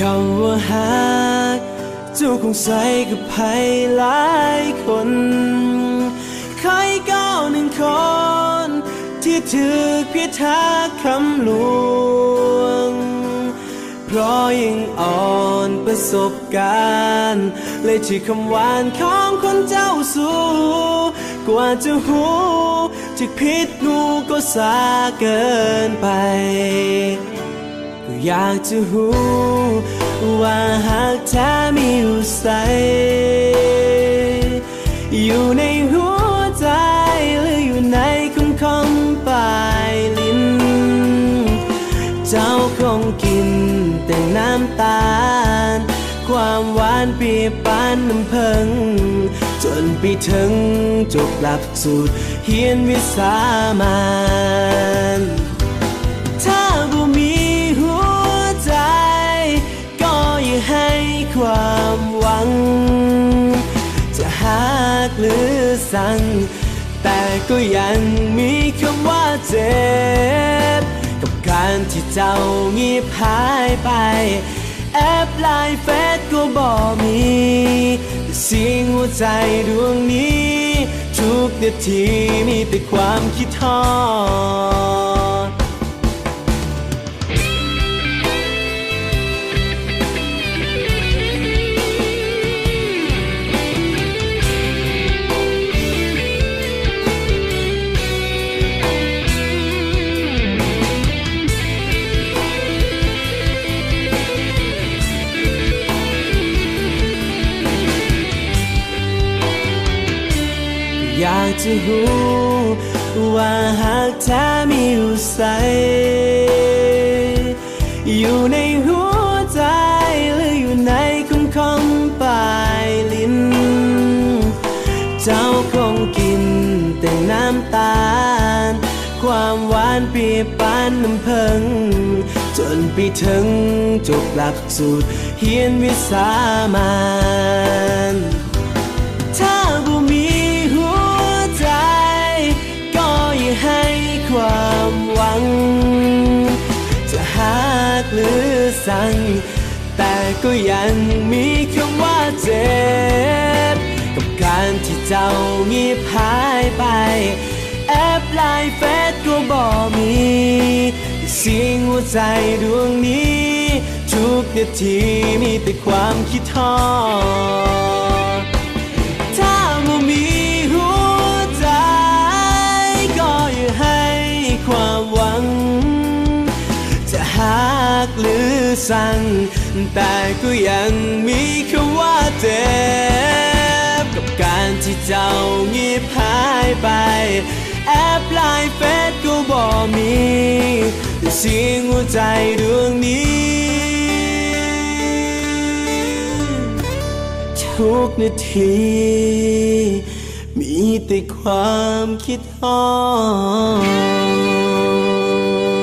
ຄຳວ່າຮັກ ເຈົ້າຄົງໃຊ້ກັບໃຜຫຼາຍຄົນ ໃຜກໍໜຶ່ງຄົນ ທີ່ຖືກຜິດຮັກຄຳລວງ ເພາະຍັງອ່ອນປະສົບການ ແລະ ທີ່ຄຳຫວານຂອງຄົນເຈົ້າສູ່ ກວ່າຈະຮູ້ ຈະຜິດຫູກໍສາເກີນໄປ ກໍຢາກຈະຮູ້ວ່າຮັກແທ້ມີຢູ່ໃສ ຢູ່ໃນຫົວໃຈ ຫຼື ຢູ່ໃນຂຸມຂອງປາຍລິ້ນ ເຈົ້າຄົງກິນແຕ່ນ້ຳຕານ ຄວາມຫວານປ່ຽຍປານນ້ຳເຜິ້ງ ຈົນໄປເຖິງຈົບຫຼັກສູດຮຽນວິຊາມານ ຖ້າບໍ່ມີຫົວໃຈ ກໍຢ່າໃຫ້ຄວາມຫວັງ ຈະຮັກຫຼືຊັງ ແຕ່ກໍຍັງມີຄຳວ່າເຈັບ ກັບການທີ່ເຈົ້າງຽບຫາຍໄປ ແອັບ ໄລນ໌ ເຟສ ກໍບໍ່ມີ ແຕ່ສຽງຫົວໃຈດວງນີ້ ທຸກນາທີມີແຕ່ຄວາມຄິດຮອດ ຢາກຈະຮູ້ວ່າຮັກແທ້ມີຢູ່ໃສ ຢູ່ໃນຫົວໃຈ ຫຼື ຢູ່ໃນຂຸມຂອງປາຍລິ້ນ ເຈົ້າຄົງກິນແຕ່ນ້ຳຕານ ຄວາມຫວານປ່ຽຍປານນ້ຳເຜິ້ງ ຈົນໄປເຖິງຈົບຫຼັກສູດຮຽນວິຊາມານ ຖ້າບໍ່ມີຫົວໃຈ ກໍຢ່າໃຫ້ຄວາມຫວັງ ຈະຮັກຫຼືຊັງ ແຕ່ກໍຍັງມີຄຳວ່າເຈັບ ກັບການທີ່ເຈົ້າງຽບຫາຍໄປ ແອັບ ໄລນ໌ ເຟສ ກໍບໍ່ມີ ແຕ່ສຽງຫົວໃຈດວງນີ້ ທຸກນາທີມີແຕ່ຄວາມຄິດຮອດ ຖ້າບໍ່ມີຫົວໃຈ ກໍຢ່າໃຫ້ຄວາມຫວັງ ຈະຮັກຫຼືຊັງ ແຕ່ກໍຍັງມີຄຳວ່າເຈັບ ກັບການທີ່ເຈົ້າງຽບຫາຍໄປ ແອັບ ໄລນ໌ ເຟສ ກໍບໍ່ມີ ແຕ່ສຽງຫົວໃຈດວງນີ້ ທຸກນາທີມີແຕ່ຄວາມຄິດຮອດ.